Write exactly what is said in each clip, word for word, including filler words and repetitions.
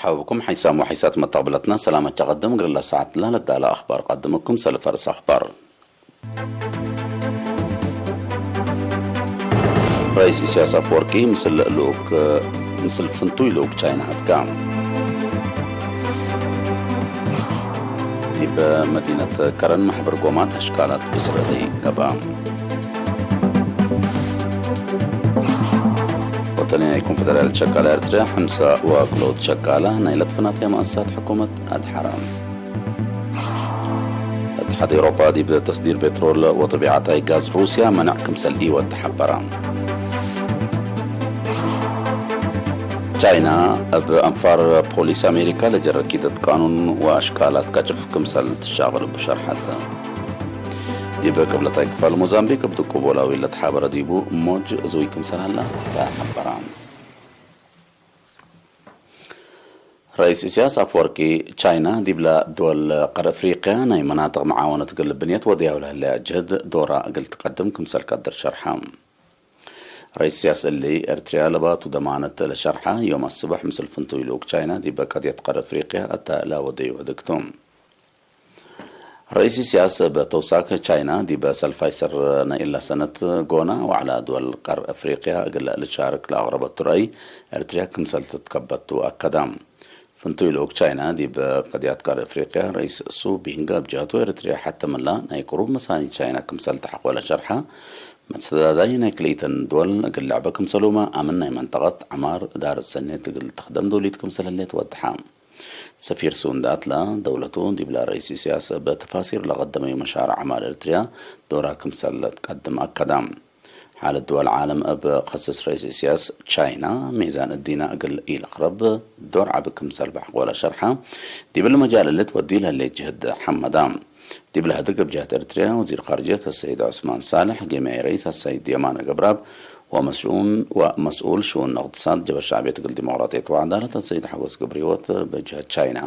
ዐውብኩም ሐይሳም ወሐይሳት መተቅብለትና ሰላመት ጨቀድም እግል ለሰዓት ለለዳለ አኽባር ቀድምኩም ሰልፍ ፈርስ አኽባር። ረኢስ ኢሳያስ አፈወርቂ ምስል ልኡክ፣ ምስል ፍንቱይ ልኡክ ቻይና አትካ። ዲብ መዲነት ከረን መሕበር ጎማት አሽካላት ብስረተይ ገብአ። ወጠንያይ ኮንፈደራል ሸቃላ ኤርትርያ፣ ሕምሳ ወክልኦት ሸቃላ ናይ ለትፈናተየ መአሰሳት ሕኩመት አድሐራ። እትሓድ ኤውሮፓ ዲብ ተስዲር ፔትሮል ወጠቢዓታይ ጋዝ ሩስያ መነዕ ክምሰል ኢወድ ተሐበረ። ቻይና እብ አንፋር ፖሊስ አሜሪካ ለጀረ ኪደት ቃኑን ወአሽካላት ቀጭፍ ክምሰል ትሻቅል እቡ ሸርሐት። ዲብ ቅብለታይ ክፋል ሞዛምቢክ እብ ድቁብ ወላዊ ለተሓበረ ዲቡ ሞጅ እዙይ ክምሰል ሀላ ተሐበረ። ረኢስ ኢሳያስ አፈወርቂ፣ ቻይና ዲብለ ድወል ቀር አፍሪቅያ ናይ መናጥቅ መዓወነት እግል ብንየት ወድያው ለህለያ ጅህድ ዶራ እግል ትቀድም ክምሰል ቀድር ሸርሐ። ረኢስ ኢሳያስ እሊ ኤርትርያ ለባቱ ደማነት ለሸርሐ፣ ዮም አስበሕ ምስል ፍንቱይ ልኡክ ቻይና ዲበ ቀድየት ቀር አፍሪቅያ እተ ለወደዩ ህድግቱ። ረኢስ ኢሳያስ እብ ተውሳክ፣ ቻይና ዲበ ሰልፋይ ሰር ናይላ ሰነት ጎና ወዐለ ድወል ቀር አፍሪቅያ እግል ልትሻርክ ለአቅረበቱ ረአይ፣ ኤርትርያ ክምሰል ትትከበቱ አከዳ። ፍንቱይ ልኡክ ቻይና ዲብ ቀድያት ቀር አፍሪቅያ ረኢስ ሱ ቢንግ እብ ጀህቱ፣ ኤርትርያ ሐተ ምላ ናይ ቅሩብ መሳኒ ቻይና ክምሰል ተሐቆለ ሸርሐ፣ መትሰዳዳይ ናይ ክልኢተን ድወል እግል ለዐበ ክምሰሉመ፣ አምን ናይ መንጠቀት ዐማር እዳረት ሰኔት እግል ትክደም ዶልዩት ክምሰል ህሌት ወድሐ። ሰፊር ሱ እንደ አትላ፣ ደውለቱ ዲብላ ረኢስ ኢሳያስ እብ ተፋሲር ለቀደመዩ መሻርዕ ዐማር ኤርትርያ ዶራ ክምሰል ትቀድም አከዳ። ሓለት ድወል ዓለም እብ ከስስ ረኢስ ኢሳያስ፣ ቻይና ሜዛን እዲና እግል ኢልክረብ ዶር ዐቢ ክምሰል በሐቆለ ሸርሐ፣ ዲብለ መጃል እሊ ትወድዩ ለህሌት ጅህድ ሐመዳ። ዲብለ ህድግ እብ ጀህት ኤርትርያ፣ ወዚር ካርጅየት አሰይድ ዑስማን ሳልሕ፣ ጌምያይ ረኢስ አሰይድ የማነ ገብረአብ፣ ወመስኡን፣ ወመስኡል ሽኡን እቅትሳድ ጀበ ሸዕብየት እግል ዲሞቅራጥየት ወዐዳለት አሰይድ ሐጎስ ገብረህይወት፣ እብ ጀህት ቻይና፣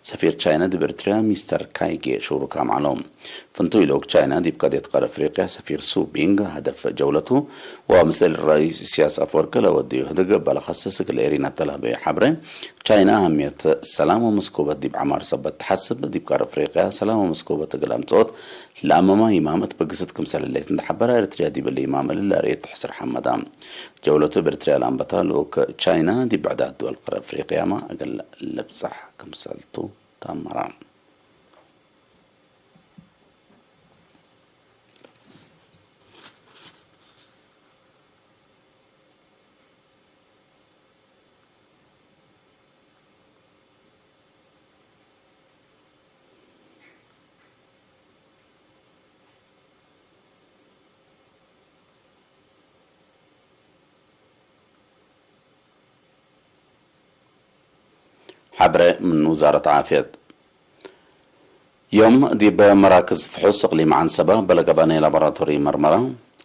ሰፊር ቻይና ዲብ ኤርትርያ ሚስተር ካይጌ ሹሩካም ዐለው። ፍንቱይ ልኡክ ቻይና ዲብ ቀድየት ቀር አፍሪቅያ ሰፊር ሱ ቢንግ ሀደፍ ጀውለቱ፣ ወምስል ረኢስ ኢሳያስ አፈወርቂ ለወድዩ ህድግ እበ ለከስስ እግል ኤሪና ተለህበዩ ሐብሬ፣ ቻይና አህምየት ሰላም ወመስኮበት ዲብ ዐማር ሰበት ተሐስብ፣ ዲብ ቀር አፍሪቅያ ሰላም ወመስኮበት እግል አምጽኦት ለአመማ ይማም እት ብግስት ክምሰል ህሌት እንደ ሐበረ፣ ኤርትርያ ዲብ እሊ ይማም እሊ ለርእየት ትሕስር ሐመዳ። ጀውለቱ እብ ኤርትርያ ለአንበታ ልኡክ ቻይና ዲብ ብዕዳት ድወል ቀር አፍሪቅያመ እግል ልብጸሕ ክምሰልቱ ተአመረ። ሐብሬ ምን ውዛረት ዓፍየት። ዮም ዲብ መራክዝ ፍሑስ እቅሊም ዐንሰበ በለገበ ናይ ላቦራቶሪ መርመራ፣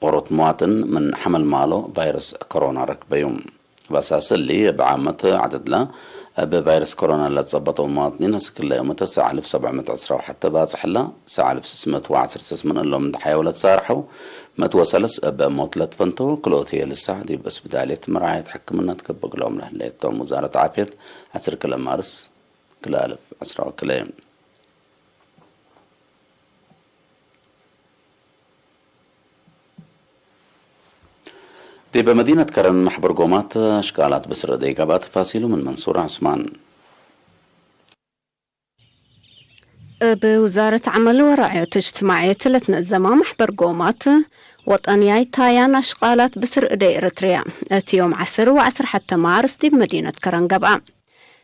ዎሮት መዋጥን ምን ሐመል ማሎ ቫይረስ ኮሮና ረክበዩ። እብ አሳስ እሊ፣ እብ ዓመት ዐደድለ እብ ቫይረስ ኮሮና ለትጸበጠው መዋጥኒን፣ አስክ እለ ዮም እተ ሰዕ አልፍ ሰብዕ ምእት ዕስራ ወሐተ ባጽሕ እለ፣ ሰዕ አልፍ ስስ ምእት ወዐስር ስስ ምን እሎም እንደ ሐየው ለትሳርሐው፣ ምእት ወሰለስ እብ ሞት ለትፈንተው፣ ክልኦት ህዬ ልሳዕ ዲብ እስብዳልየት መርዓየት ሕክምነት ክብ እግሎም ለህሌቶም። ውዛረት ዓፍየት፣ ዐስር ክለ ማርስ፣ ክልኤ አልፍ ዕስራ ወክልኤ። ዲብ መዲነት ከረን መሕበር ጎማት አሽቃላት ብስር እደይ ገብአ። ተፋሲሉ ምን መንሱር ዑስማን። እብ ውዛረት ዐመል ወራዕዮት እጅትማዕየት ለትነዘማ መሕበር ጎማት ወጠንያይ ታያን አሽቃላት ብስር እደይ ኤረትርያ እት ዮም ዐስር ወዐስር ሐተ ማርስ ዲብ መዲነት ከረን ገብአ።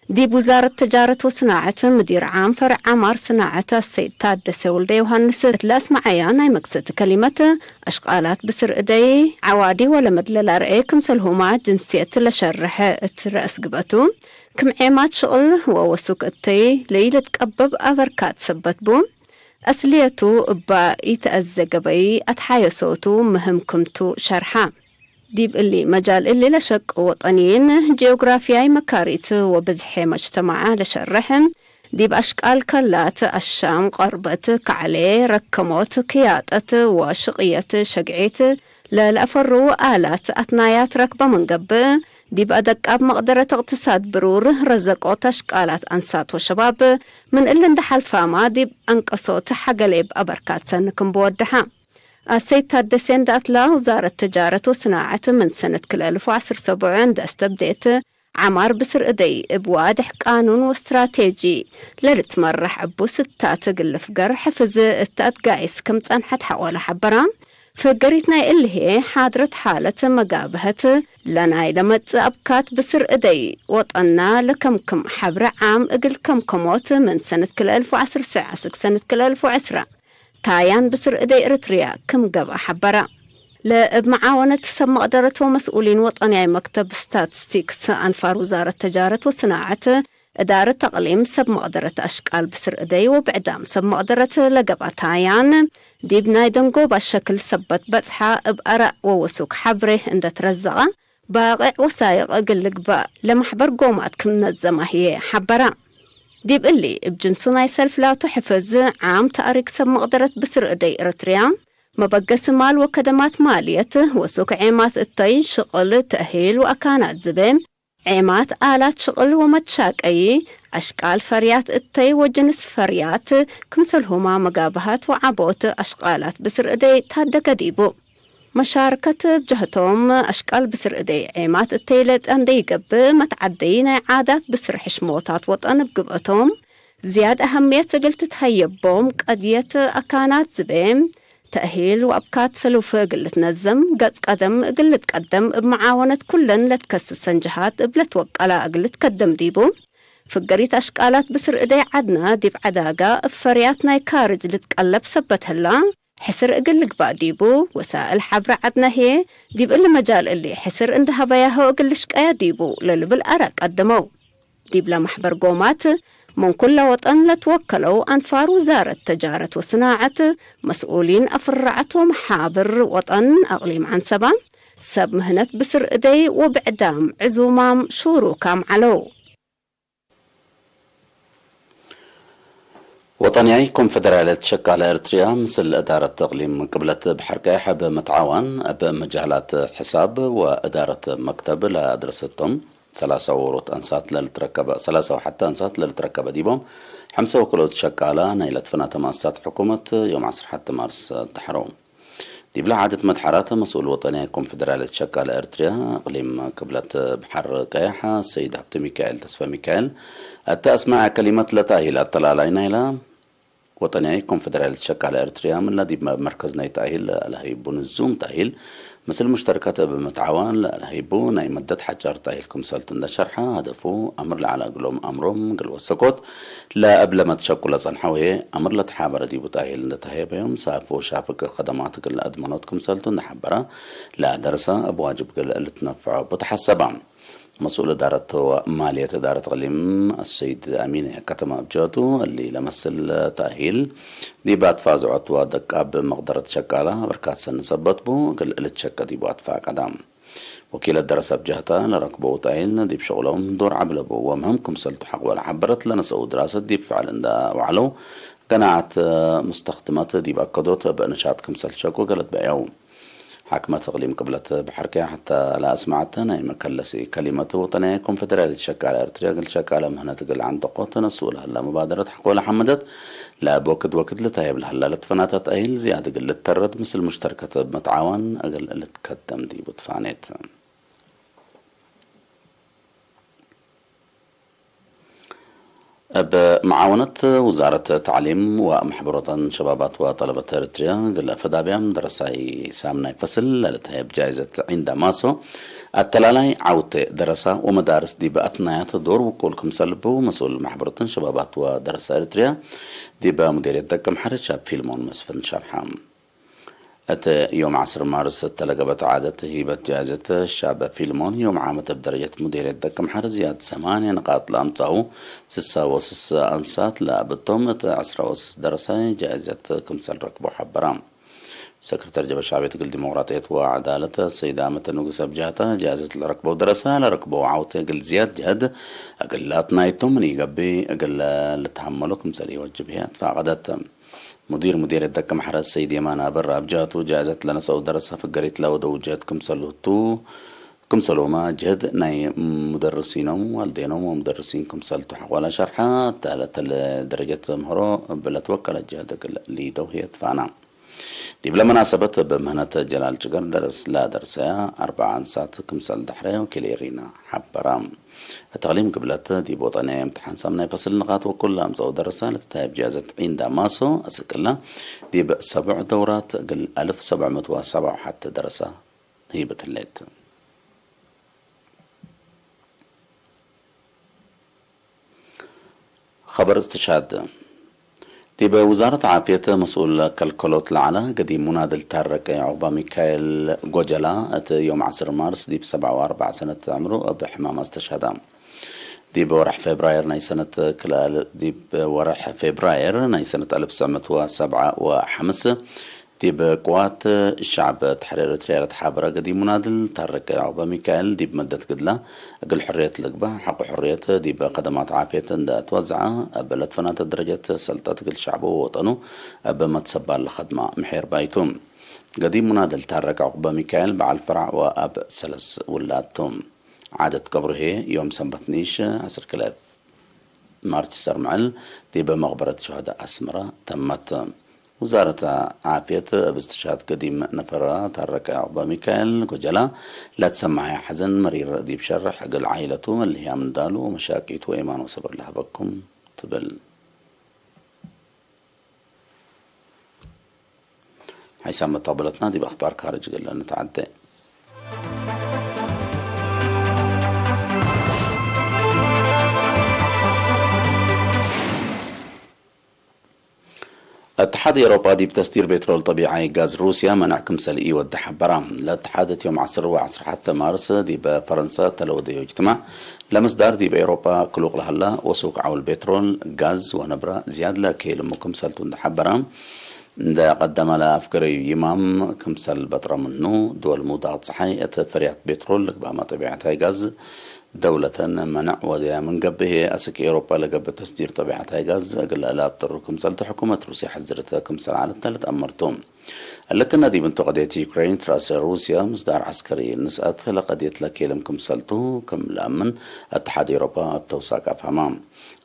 ዲብ ውዛረት ተጃረት ወስናዐት ምዲር ዓም ፈርዕ ዐማር ስናዐት አሰይድ ታደሰ ወልደ ዮሐንስ እት ለአስመዐያ ናይ መክሰት ከሊመት፣ አሽቃላት ብስር እደይ ዐዋዲ ወለመድ ለላርኤ ክምሰልሁማ ጅንስየት ለሸርሐ እት ረአስ ግበቱ፣ ክም ዔማት ሽቅል ወወሱክ እተይ ለኢልትቀበብ አበርካት ሰበት ቡ፣ አስልየቱ እባ ኢተአዘ ገበይ አትሓየሶቱ ምህም ክምቱ ሸርሐ። ዲብ እሊ መጃል እሊ ለሸቅ ወጠንይን ጂኦግራፍያይ መካሪት ወብዝሐ መጅተማዕ ለሸርሕ፣ ዲብ አሽቃል ከላት፣ አሻም፣ ቀርበት፣ ከዕሌ፣ ረከሞት፣ ክያጠት ወሽቅየት ሸግዒት ለለአፈርዉ አላት አትናያት ረክበ ምን ገብእ፣ ዲብ አደቃብ መቅደረት እቅትሳድ ብሩር ረዘቆት አሽቃላት አንሳት ወሸባብ ምን እሊ እንደ ሐልፋማ ዲብ አንቀሶት ሐገሌብ አበርካት ሰኒ ክም ብወድሐ። አሰይድ ታደሴ እንደ አትላ ውዛረት ተጃረት ወስናዐት ምን ሰነት ክልኤ አልፍ ወዐስር ሰቡዕ እንደ አስተብዴት፣ ዐማር ብስር እደይ እብ ዋድሕ ቃኑን ወስትራቴጂ ለልትመራሕ እቡ ስታት እግል ልፍገር ሕፍዝ እት አትጋይስ ክም ጸንሐት ሐቆለ ሐበራ። ፍገሪት ናይ እሊ ህዬ ሓድረት ሓለት መጋብሀት ለናይ ለመጽእ አብካት ብስር እደይ ወጠና ለከምክም ሐብረ ዓም እግል ከምከሞት ምን ሰነት ክልኤ አልፍ ወዐስር ሰዕ አስክ ሰነት ክልኤ አልፍ ወዐስራ ታያን ብስር እደይ ኤረትርያ ክም ገብአ ሐበረ። ለእብ መዓወነት ሰብ መቅደረት ወመስኡሊን ወጠንያይ መክተብ ስታትስቲክስ አንፋር ውዛረት ተጃረት ወስናዐት እዳረት አቅሊም ሰብ መቅደረት አሽቃል ብስር እደይ ወብዕዳም ሰብ መቅደረት ለገብአ ታያን ዲብ ናይ ደንጎባ ሸክል ሰበት በጽሐ እብ አራእ ወወሱክ ሐብሬ እንደ ትረዘቀ ባቄዕ ወሳይቅ እግል ልግበእ ለመሕበር ጎማት ክም ነዘመ ህዬ ሐበረ። ዲብ እሊ፣ እብ ጅንሱ ናይ ሰልፍ ላቱ ሕፍዝ ዓም ተእሪክ ሰብ መቅደረት ብስር እደይ ኤረትርያ፣ መበገሲ ማል ወከደማት ማልየት፣ ወሱክ ዔማት እተይ፣ ሽቅል፣ ተእሂል ወአካናት ዝቤ፣ ዔማት፣ አላት ሽቅል ወመትሻቀዪ፣ አሽቃል ፈርያት እተይ ወጅንስ ፈርያት፣ ክምሰልሁማ መጋብሀት ወዐቦት አሽቃላት ብስር እደይ ታደገ ዲቡ። መሻርከት እብ ጀህቶም፣ አሽቃል ብስር እደይ ዔማት እተይ ለጠ እንደ ይገብእ፣ መትዓደይ ናይ ዓዳት ብስር ሕሽሞታት ወጠን እብ ግብአቶም ዝያድ አሀምየት እግል ትትሀየቦም፣ ቀድየት አካናት ዝቤ፣ ተእሂል ወአብካት ሰሉፍ እግል ልትነዘም፣ ገጽ ቀደም እግል ልትቀደም፣ እብ መዓወነት ኩለን ለትከስሰን ጀሃት እብ ለትወቀላ እግል ልትከደም ዲቡ። ፍገሪት አሽቃላት ብስር እደይ ዐድነ ዲብ ዐዳጋ እብ ፈርያት ናይ ካርጅ ልትቀለብ ሰበት ህላ፣ ሕስር እግል ልግባእ ዲቡ። ወሳእል ሐብረ ዐድነ ህዬ ዲብ እሊ መጃል እሊ ሕስር እንደ ሀበያሆ እግል ልሽቀያ ዲቡ ለልብል አራእ ቀደመው። ዲብለ መሕበር ጎማት ምን ኩለ ወጠን ለትወከለው አንፋር ውዛረት ተጃረት ወስናዐት፣ መስኡሊን አፍራዐት ወመሓብር ወጠን አቅሊም ዐንሰባ፣ ሰብ ምህነት ብስር እደይ ወብዕዳም ዕዙማም ሹሩካም ዐለው። ወጠንያይ ኮንፈደራልየት ሸቃለ ኤረትርያ ምስል እዳረት እቅሊም ቅብለት በሐር ቀያሕ እብ መትዓዋን እብ መጃላት ሕሳብ ወእዳረት መክተብ ለአድረሰቶም ሰላሳ ወሮት አንሳት ለልትረከበ፣ ሰላሳ ወሐተ አንሳት ለልትረከበ ዲቦም፣ ሐምሰ ወክልኦት ሸቃላ ናይ ለትፈናተ መአሰሳት ሕኩመት ዮም ዐስር ሐተ ማርስ ተሐረው። ዲብለ ዓደት መትሐራተ መስኡል ወጠንያይ ኮንፈደራልየት ሸቃለ ኤረትርያ እቅሊም ቅብለት በሐር ቀያሕ ሰይድ ሀብተ ሚካኤል ተስፈ ሚካኤል እተ አስመዐ ከሊመት ለተእሂል አተላላይ ናይላ ወጠንያይ ኮንፈደራልየት ሸቃለ ኤረትርያ ምንላ ዲብ መርከብ መርከዝ ናይ ተእሂል ለአልሀይቡ ንዙም ተእሂል ምስል ሙሽተረከት እብ መትዓዋን ለአልሀይቡ ናይ መደት ሐጫር ተእሂል ክምሰልቱ እንደ ሸርሐ፣ ሀደፉ አምር ለዐለ እግሎም አምሮም እግል ወሰኮት ለእብ ለመትሸቁ ለጸንሐው ህዬ አምር ለተሓበረ ዲቡ ተእሂል እንደ ተሀየበዮም ሳፍ ወሻፍግ ከደማት እግል ለአድመኖት ክምሰልቱ እንደ ሐበረ፣ ለአደርሰ እብ ዋጅብ እግል ልትነፈዖ እቡ ተሐሰበ። መስኡል እዳረት ወማልየት እዳረት እቅሊም አሰይድ አሚን ከተማ እብ ጀቱ፣ እሊ ለመስል ተእሂል ዲብ አትፋዝዖት ወደቃብ መቅደረት ሸቃላ በርካት ሰኒ ሰበት ቡ፣ እግል ልትሸቀ ዲቡ አትፋቀደ። ወኪለት ደረሰ እብ ጀህተ፣ ለረክበው ተእሂል ዲብ ሸቅሎም ዶር ዐቢ ለቡ ወምህም ክምሰልቱ ሐቅ ወለሐበረት፣ ለነሰኡ ድራሰት ዲብ ፍዕል እንደ አውዐለው፣ ገናዐት ሙስተክድመት ዲብ አከዶት እብ ንሻጥ ክምሰል ሸቁ ገለት በአው። ሓክመት እቅሊም ቅብለት በሐር ቀያሕ ሐተ ለአስመዐተ ናይ መከለሲ ከሊመት፣ ወጠንያይ ኮንፈደራልየት ሸቃለ ኤረትርያ እግል ሸቃለ ምህነት እግል ዐንደቆ ተነስኡ ለህለ ሙባደረት ሐቆ ለሐመደት፣ ለእብ ወክድ ወክድ ልትሀየብ ለህለ ለትፈናተ ተእሂል ዝያድ እግል ልተረድ ምስል ሙሽተረከት እብ መትዓዋን እግል ልትከደም ዲቡ ትፋኔት። እብ መዓወነት ውዛረት ተዕሊም ወመሕበሮተን ሸባባት ወጠለበት ኤረትርያ፣ እግል ፈዳብያም ደረሳይ ሳምናይ ፈስል ለልትሀየብ ጃይዘት ዒንዳ ማሶ፣ አተላላይ ዐውቴ ደረሳ ወመዳርስ ዲብ አትናያት ዶር ውቁል ክምሰል ቡ፣ መስኡል መሕበሮተን ሸባባት ወደረሳ ኤረትርያ ዲብ ሙዴርየት ደቀምሐረ ሻብ ፊልሞን መስፍን ሸርሐ። እት ዮም ዐስር ማርስ እተ ለገብአት ዓደት፣ ሂበት ጃይዘት ሻብ ፊልሞን ዮም ዓመት እብ ደረጀት ሙዴርየት ደቀምሐረ ዝያድ ሰማንየ ንቃጥ ለአምጽአው ስሳ ወስስ አንሳት ለአበቶም እት ዐስራ ወስስ ደረሳይ ጃይዘት ክምሰል ረክበው ሐበረ። ሰክረተር ጀበ ሸዕብየት እግል ዲሞቅራጥየት ወዐዳለት ሰይድ አመተ ንጉስ እብ ጀህተ፣ ጃይዘት ለረክበው ደረሰ ለረክበው ዐውቴ እግል ዝያድ ጀህድ እግል ለአትናይቶም ምን ኢገብእ እግል ልትሀመሎ ክምሰል ኢወጅብ ህዬ አትፋቀደት። ሙዲር ሙዴርየት ደቀምሐረ ሰይድ የማነ አበራ እብ ጀህቱ፣ ጃይዘት ለነሰአው ደረሰ ፍገሪት ለወደው ጀህድ ክምሰል ህቱ፣ ክምሰልሁመ ጅህድ ናይ ሙደርሲኖም፣ ዋልዴኖም ወሙደርሲን ክምሰል ቱ ሐቆለ ሸርሐ፣ እተ ለተለ ደረጀት ምህሮ እብ ለትወከለት ጅህድ እግል ሊደው ህዬ ትፋና። ዲብለ መናሰበት እብ ምህነት ጀላል ጭገር ደረስ ለደርሰያ አርበዓ አንሳት ክምሰል ደሕረ ወኪል ኤሪና ሐበራ። እት አቅሊም ግብለት ዲብ ወጠንያይ እምትሓን ሳምናይ ፈስል ንቃጥ ወኩል ለአምጸኡ ደረሰ ለትታየብ ጃዘት ዒንዳ ማሶ አስቅላ ዲብ ሰቡዕ ደውራት እግል አልፍ ሰብዕ ምእት ወሰብዓ ወሐተ ደረሰ ህይበት ህሌት። ኸበር እስትሽሃድ። ዲብ ውዛረት ዓፍየት መስኡል ከልከሎት ለዐለ ገዲም ሙናድል ታረቀ ዑቅባሚካኤል ጎጀላ፣ እት ዮም ዐስር ማርስ ዲብ ሰብዓ ወአርበዕ ሰነት ዕምሩ እብ ሕማም አስተሽሀደ። ዲብ ወርሕ ፌብራየር ናይ ሰነት ክልአል-፣ ዲብ ወርሕ ፌብራየር ናይ ሰነት አልፍ ትስዕ ምእት ወሰብዓ ወሐምስ፣ ዲብ ቅዋት ሸዕብ ተሕሪር ኤረትርያ ለተሓበረ ገዲም ሙናድል ታረቀ ዑቅባሚካኤል፣ ዲብ መደት ግድላ እግል ሕርየት ልግበእ፣ ሐቆ ሕርየት ዲብ ከደማት ዓፍየት እንደ ትወዘዐ፣ እብ ለትፈናተ ደረጀት ሰልጠት እግል ሸዕቡ ወወጠኑ እብ መትሰባል ለከድማ ምሒር ባይቱ። ገዲም ሙናድል ታረቀ ዑቅባሚካኤል በዓል ፈራዕ ወአብ ሰለስ ውላድ ቱ። ዓደት ቀብሩ ህዬ ዮም ሰንበት ንኢሽ ዐስር ክልኤ ማርች ሰርምዕል ዲብ መቅበረት ሹሀዳእ አስመረ ተመት። ውዛረት ዓፍየት እብ እስትሽሃድ ገዲም ነፈረ ታረቀ ዑቅባሚካኤል ጎጀላ ለትሰመዐ ሐዘን መሪር ዲብ ሸርሕ፣ እግል ዓኢለቱ መልህያም ንዳሉ ወመሻቂቱ ኤማን ወሰብር ለሀበኩም ትብል። ሓይሳም መተቅበለትና ዲብ አኽባር ካርጅ እግል ንትዓዴ። እትሓድ ኤውሮጳ ዲብ ተስዲር ቤትሮል ጠቢዓይ ጋዝ ሩስያ መነዕ ክምሰል ኢወዴ ሐበራ። ለእትሓድ እት ዮም ዐስር ወዐስር ሐተ ማርስ ዲብ ፈረንሰ እተ ለወደዮ እጅትማዕ፣ ለምስዳር ዲብ ኤውሮጳ ክሉቅ ለሀላ ወሱክ ዐውል ቤትሮል፣ ጋዝ ወነብረ ዝያድ ለኬልሙ ክምሰልቱ እንዴ ሐበረ፣ እንዴ ቀደመ ለአፍገረዩ ይማም ክምሰል በጥረ ምኑ፣ ድወል ሙዳቅ ጸሓይ እት ፈርያት ቤትሮል ልግባመ ጠቢዐታይ ጋዝ ደውለተን መነዕ ወደያ ምን ገብእ፣ ህዬ አስክ ኤውሮጳ ለገብእ ተስዲር ጠቢዐታይ ጋዝ እግል ለአብጥሩ ክምሰልቱ ሕኩመት ሩስያ ሐዝርተ ክምሰል ዐለተ ልትአመርቱ። እሊ ክነ ዲብ እንቱ ቀድየት ዩክሬን ትረአሰ ሩስያ ምስዳር ዐስከሪ ንስአት ለቀድየት ለኬልም ክምሰልቱ ክም ለአምን እትሓድ ኤውሮጳ እብ ተውሳክ አፍሀማ።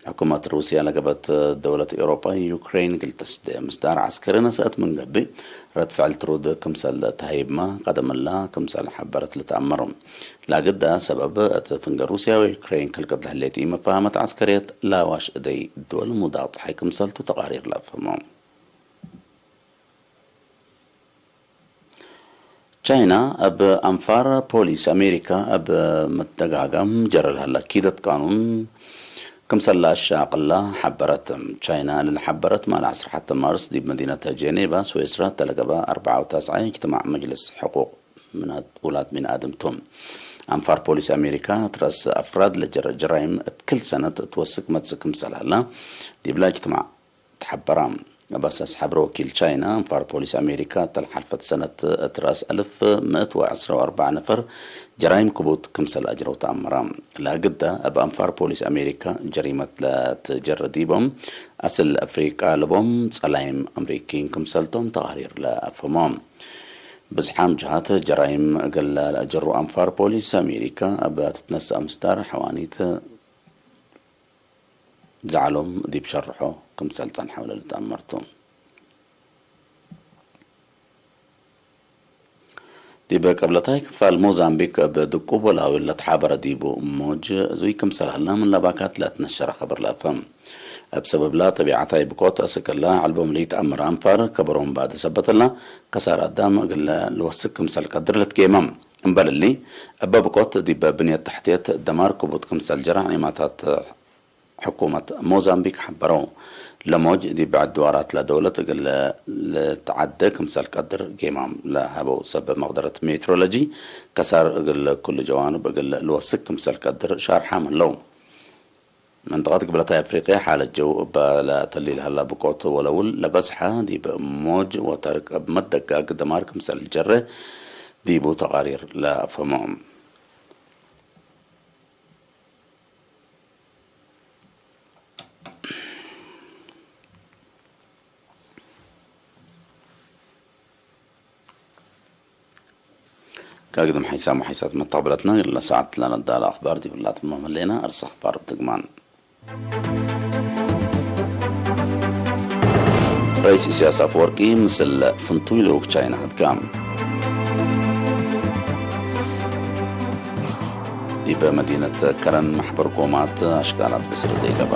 ሕኩመት ሩስያ ለገበት ደውለት ኤውሮጳ ዩክሬን እግል ተስደ ምስዳር ዐስከሪ ነስአት ምን ገብእ ረድ ፍዕል ትሩድ ክምሰል ተሀይብመ ቀደም እላ ክምሰል ሐበረት ልትአመሩ። ለአግዳ ሰበብ እት ፍንገ ሩስያ ወዩክሬን ክልቅት ለህሌት ኢመፋሀመት ዐስከርየት ለአዋሽ እደይ ድወል ሙዳቅ ጸሓይ ክምሰልቱ ተቃሪር ለአፍህሞ። ቻይና እብ አንፋር ፖሊስ አሜሪካ እብ መደጋጋም ጀረ ለሀላ ኪደት ቃኑን ክምሰል ለአሻቅላ ሐበረት። ቻይና ለሐበረት ማል ዐስር ሐተ ማርስ ዲብ መዲነት ጄኔቫ ስዊስራ እተ ለገብአ አርበዓ ወተስዓይ እጅትማዕ መጅልስ ሕቁቅ ምን ውላድ ቢን አድም ቱ። አንፋር ፖሊስ አሜሪካ ትረአስ አፍራድ ለጀረ ጀራይም እት ክል ሰነት እት ወስክ መጽእ ክምሰል ሀላ ዲብለ እጅትማዕ ተሐበራ። እብ አሳስ ሐብረ ወኪል ቻይና፣ አንፋር ፖሊስ አሜሪካ እተ ለሐልፈት ሰነት እት ረአስ አልፍ ምእት ወዐስረ ወአርበዕ ነፈር ጀራይም ክቡት ክምሰል አጅረው ተአመራ። ለአግደ እብ አንፋር ፖሊስ አሜሪካ ጀሪመት ለትጀረ ዲቦም አስል አፍሪቃ ለቦም ጸላይም አምሪኪን ክምሰልቶም ተቃሪር ለአፍህሞ። ብዝሓም ጀሃት ጀራይም እግል ለአጀሩ አንፋር ፖሊስ አሜሪካ እብ ትትነሰእ ምስዳር ሐዋኒት ዘዐሎም ዲብ ሸርሖ ክምሰል ጸንሐው ለልትአመር ቱ። ዲብ ቅብለታይ ክፋል ሞዛምቢክ እብ ድቁብ ወላዊል ለትሓበረ ዲቡ ሞጅ እዙይ ክምሰል ሀለ ምን ለባካት ለትነሸረ ኸበር ለአፍህም። እብ ሰበብላ ጠቢዐታይ ብቆት አስክ እለ ዐልቦም ለኢተአምር አንፋር ከበሮም ባደ ሰበት እለ ከሳር አዳም እግለ ልወስክ ክምሰል ቀድር ልትጌመም። እምበል እሊ፣ እበ ብቆት ዲበ ብንየት ተሕትየት ደማር ክቡድ ክምሰል ጀረ ዒማታት ሕኩመት ሞዛምቢክ ሐበረው። ለሞጅ ዲብ ብዕድ ድዋራት ለደውለት እግል ልትዓደ ክምሰል ቀድር ጌማም ለሀበው ሰብ መቅደረት ሜትሮሎጂ፣ ከሳር እግል ኩሉ ጀዋንብ እግል ልወስክ ክምሰል ቀድር ሻርሓም ህለው። መንጠቀት ግብለታይ አፍሪቅያ ሓለት ጀው እበ ለአተሊ ለሀላ ብቆት ወለውል ለበዝሐ ዲብ ሞጅ ወተርቅ እብ መደጋግ ደማር ክምሰል ጀረ ዲቡ ተቃሪር ለአፍህሞ። ከግድም ሓይሳም ወሓይሳት መተቅብለትነ እለ ሰዓት ለነዳለ አኽባር ዲብላትመ ህሌነ። አርስ አኽባር እብ ትግማን። ረኢስ ኢሳያስ አፈወርቂ ምስል ፍንቱይ ልኡክ ቻይና ህድጋም። ዲበ መዲነት ከረን መሕበር ኮማት አሽቃላት ብስር ደይለባ።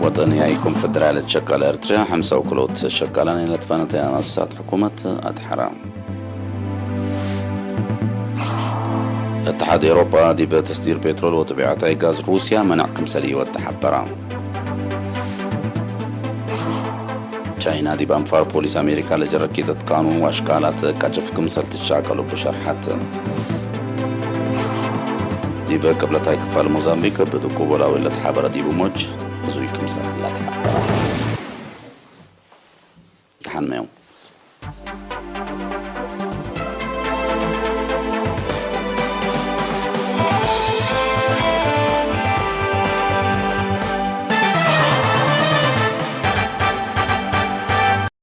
ወጠንያይ ኮንፈደራልየት ሸቃለ ኤርትርያ፣ ሐምሳ ወክልኦት ሸቃላን ለትፈነተ አናሳት ሕኩመት አድሐራ። እትሓድ ኤውሮጳ ዲብ ተስዲር ፔትሮል ወጥቢዐታይ ጋዝ ሩስያ መነዕ ክምሰል ኢወድ ተሐበራ። ቻይና ዲብ አንፋር ፖሊስ አሜሪካ ለጀረኪተት ቃኑን ወአሽቃላት ቀጭፍ ክምሰል ትሻቀሉ እቡ ሸርሐት። ዲብ ቅብለታይ ክፋል ሞዛምቢክ እብ ድቁቦላዊ ለትሓበረ ዲቡ ሞጅ ሕዙይ ክምሰል ለትሓበረ። ደሐን ዮም።